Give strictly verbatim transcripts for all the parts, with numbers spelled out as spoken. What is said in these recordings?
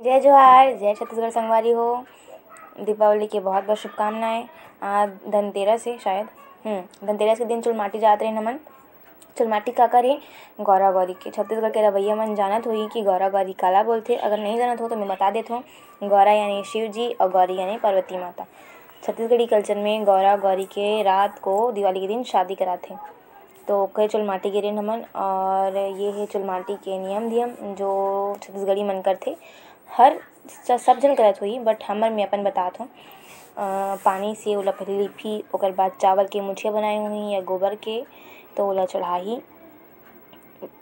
जय जोहार, जय छत्तीसगढ़ संगवारी हो। दीपावली के बहुत बहुत शुभकामनाएं। आज धनतेरस है शायद। हम्म, धनतेरस के दिन चुलमाटी जात रहे हमन। चुलमाटी का करे? गौरा गौरी के। छत्तीसगढ़ के रवैया मन जानत होही कि गौरा गौरी काला बोलथे। अगर नहीं जानत हो तो मैं बता देत हूँ। गौरा यानी शिव जी और गौरी यानी पार्वती माता। छत्तीसगढ़ी कल्चर में गौरा गौरी के रात को दिवाली के दिन शादी कराथे। तो ओकरे चुलमाटी गे रेन हमन। और ये है चुलमाटी के नियम धियम जो छत्तीसगढ़ी मन करथे। हर स-, सब झन करत होही, but हमर मैं अपन बतात हूँ। अ, पानी से ओला पहले लिपही, ओकर बाद चावल के मुठिया बनाए होही या गोबर के, तो ओला चढ़ाही।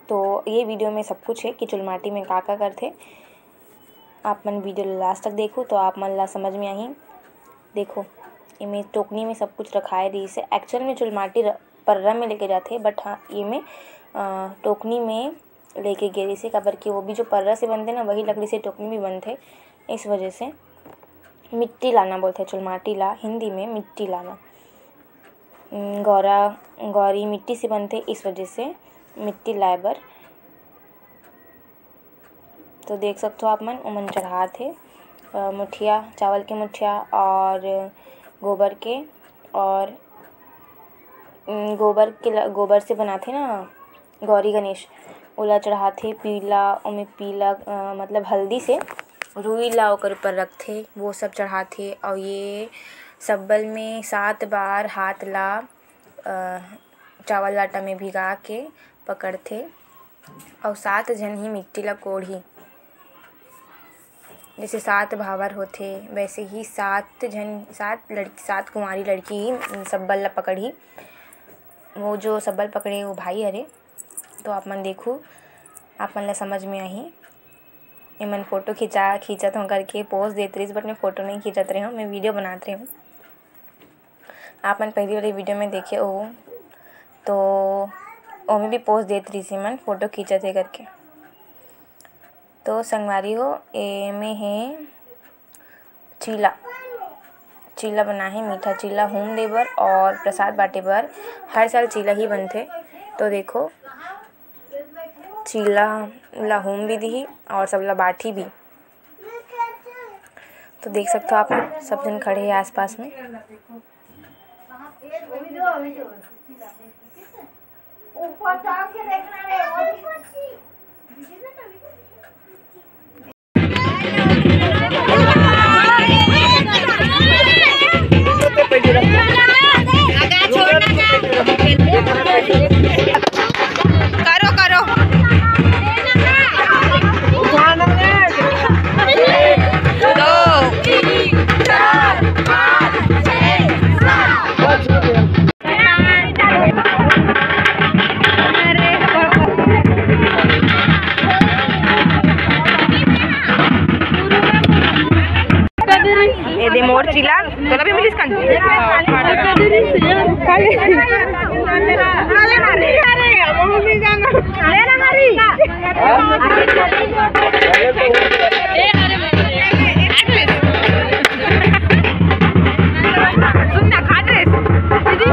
तो ये वीडियो में सब कुछ है कि चुलमाटी में का का करथे। आप मन वीडियो ला लास्ट तक देखो तो आप मन ला समझ में आही। देखो, एमे टोकनी में सब कुछ रखाए रहिस हे। एक्चुअल में चुलमाटी र-, पर्रा में लेके जाथे, but हाँ, एमे, अ, टोकनी में लेके गे रहिस हे, काबर कि वो भी जो पर्रा से बनथे ना, वही लकड़ी से टोकनी भी बनथे। इस वजह से मिट्टी लाना बोलथे चुलमाटी ला, हिंदी में मिट्टी लाना। उम, गौरा, गौरी मिट्टी से बनथे, इस वजह से मिट्टी लाए बर। तो देख सकथो आप मन, ओमन चढ़ात हे, अ, मुठिया, चावल के मुठिया और गोबर के, और, उम, गोबर के ल-, गोबर से बनाथे ना गौरी गणेश, ओला चढ़ाथे पीला, ओमे पीला, अ, मतलब हल्दी से रुई ला ओकर ऊपर रखथे, वो सब चढ़ाथे। और ये सब्बल में सात बार हाथ ला, अ, चावल आटा में भिगा के पकड़थे। अउ सात झन ही मिट्टी ला कोड़ही। जैसे सात भावर होथे, वैसे ही सात झन, सात लड़की, सात कुंवारी लड़की ही सब्बल ला पकड़ही। वो जो सब्बल पकड़े, वो भाई हरे। तो आप मन देखू, आप मन ला समझ में आही। एमन फोटो खिंचा, खींचत हों करके पोज देत रहिस, but मैं फोटो नहीं खींचत रहे हूँ, मैं वीडियो बनात रहे हूँ। आप मन पहली वाली वीडियो में देखे हो, तो ओमे भी पोज देत रहिस एमन, फोटो खींचत हे करके। तो संगवारी हो, एमे हे चीला, चीला बना हे, मीठा चीला हूम दे बर और प्रसाद बांटे बर। हर साल चीला ही बनथे। तो देखो, चीला ला हूम भी दिही और सबला बांटही भी। तो देख सकथो आप मन, सब झन खड़े हे आसपास में। करो, करो। दो। ये दे मोर चिला, तोला भी मिलिस कांजी? सुन ना, खा ड्रेस। दीदी।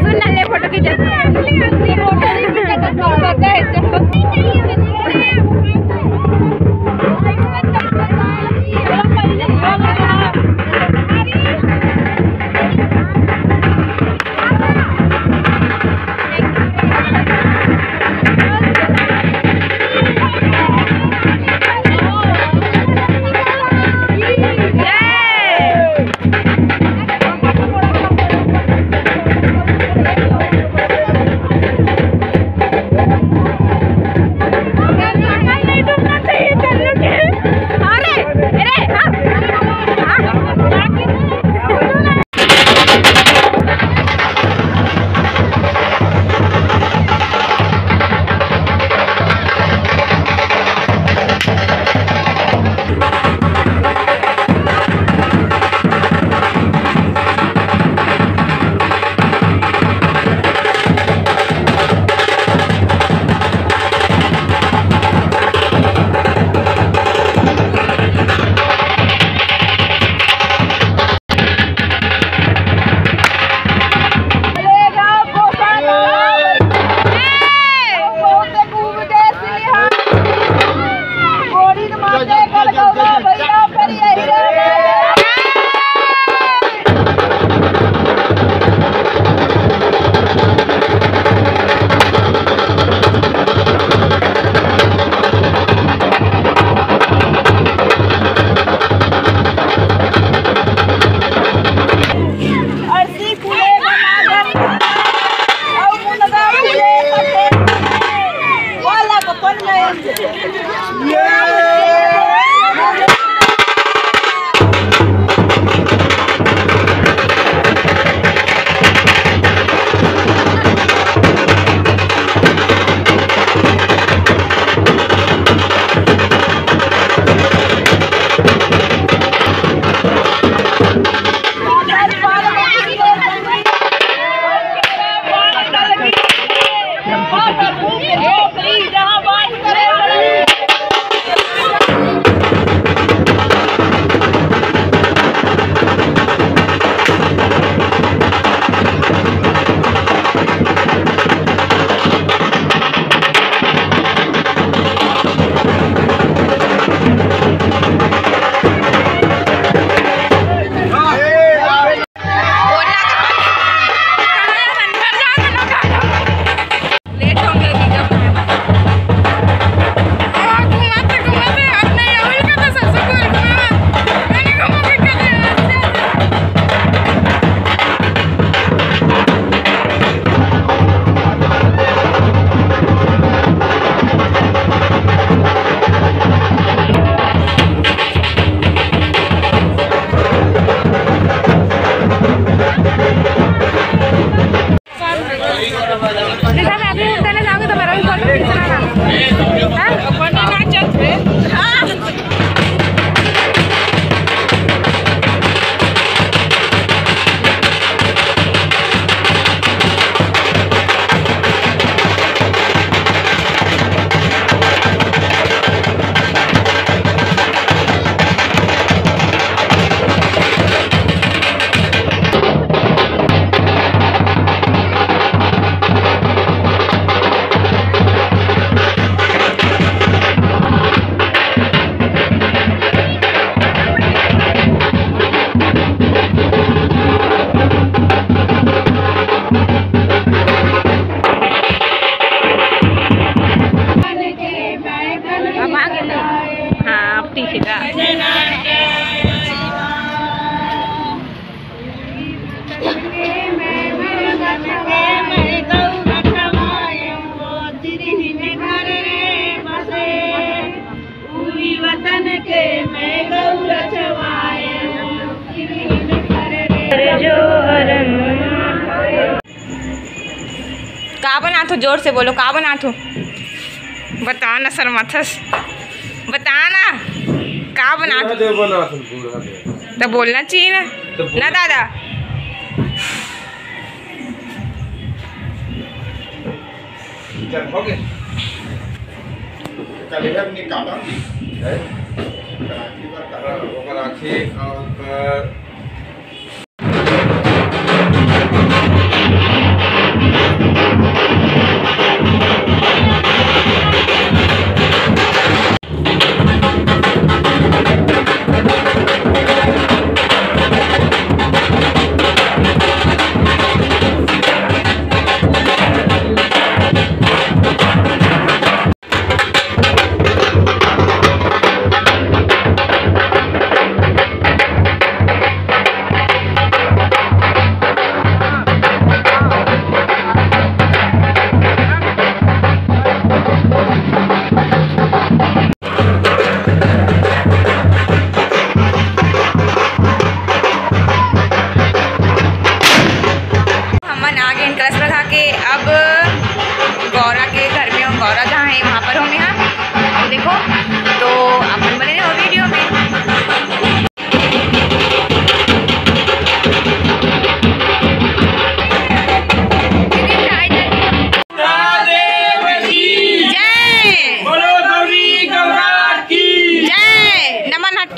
सुन ना, ले फोटो खींचा। का बनात हो? जोर से बोलो, का बनात हो? बता ना, शर्माथस, बता ना, का बनात हो? बूढ़ा देव बनात हो, बूढ़ा देव। तो बोलना चाहिए ना, तो बोल। ना दादा। चल, हो गए। चल, इधर निकालो। है? राखी पर कहाँ? ओकर राखी, ओकर हमन आ गए कलश रखा के। अब गौरा के घर में, गौरा जहाँ है वहाँ पर हूँ मैं। हाँ, अब देखो, तो अपन बने रहो वीडियो में। जय। बोलो गौरी गौरा की जय। नमन हट।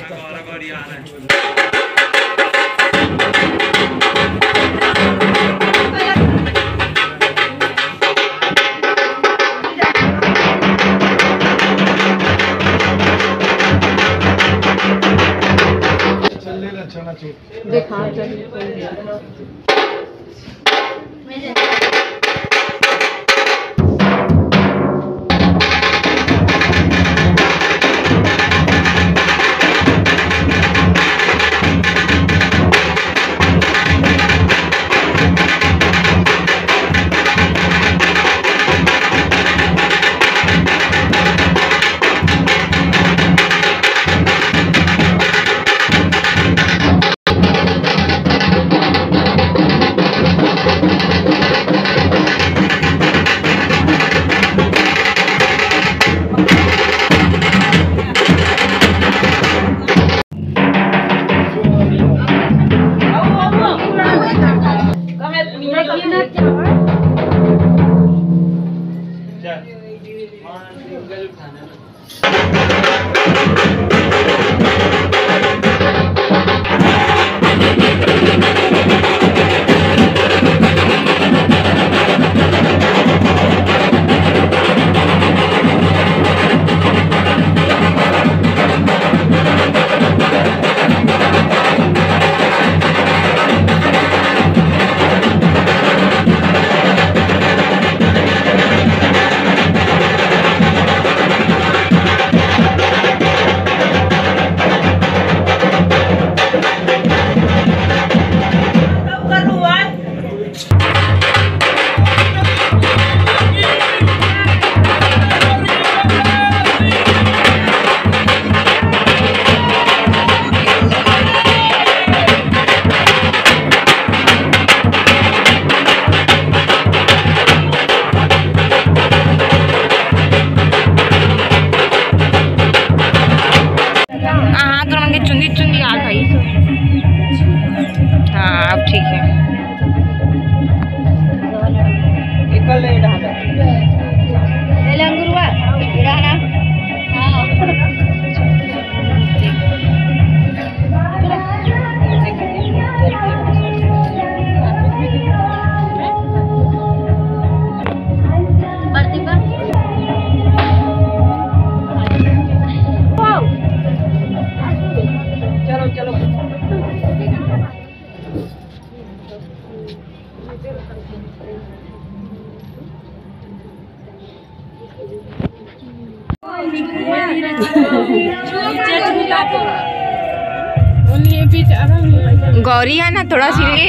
गौरी है ना, थोड़ा सी ले।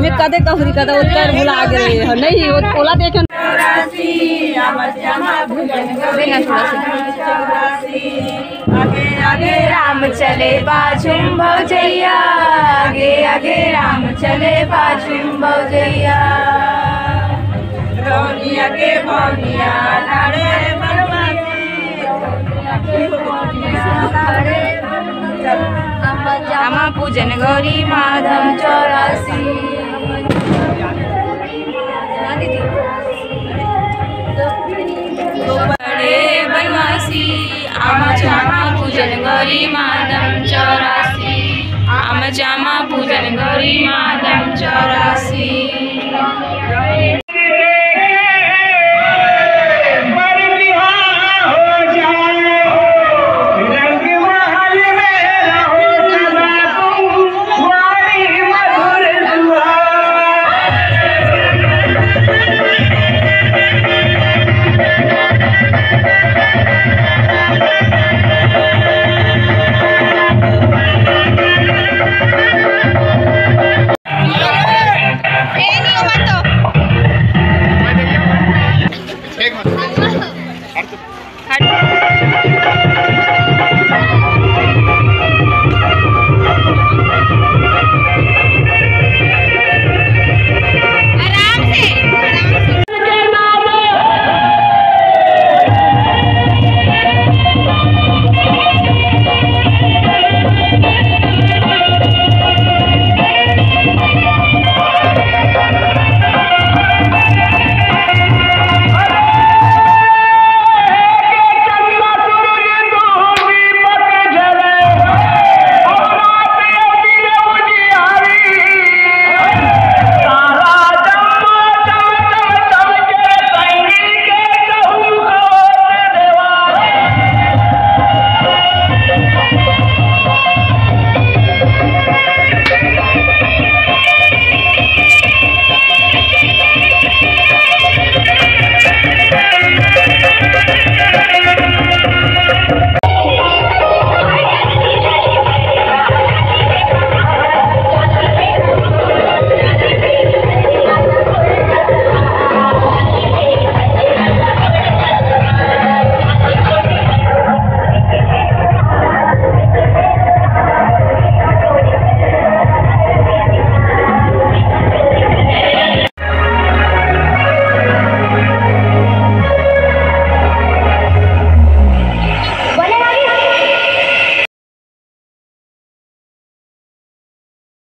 मैं कदे गौरी कदे उतर भुला गए हो। नहीं, वो ओला देखे। देना थोड़ा सा। आगे आगे राम चले पाछू म भौजैया, आगे आगे राम चले पाछू म भौजैया। रौनिया के बौनिया लाड़े बनवासी। आमा पूजन गौरी माधम चौरासी। बड़े बनवासी, आमा चामा पूजन गौरी माधम चौरासी। आमा चामा पूजन गौरी माधम चौरासी।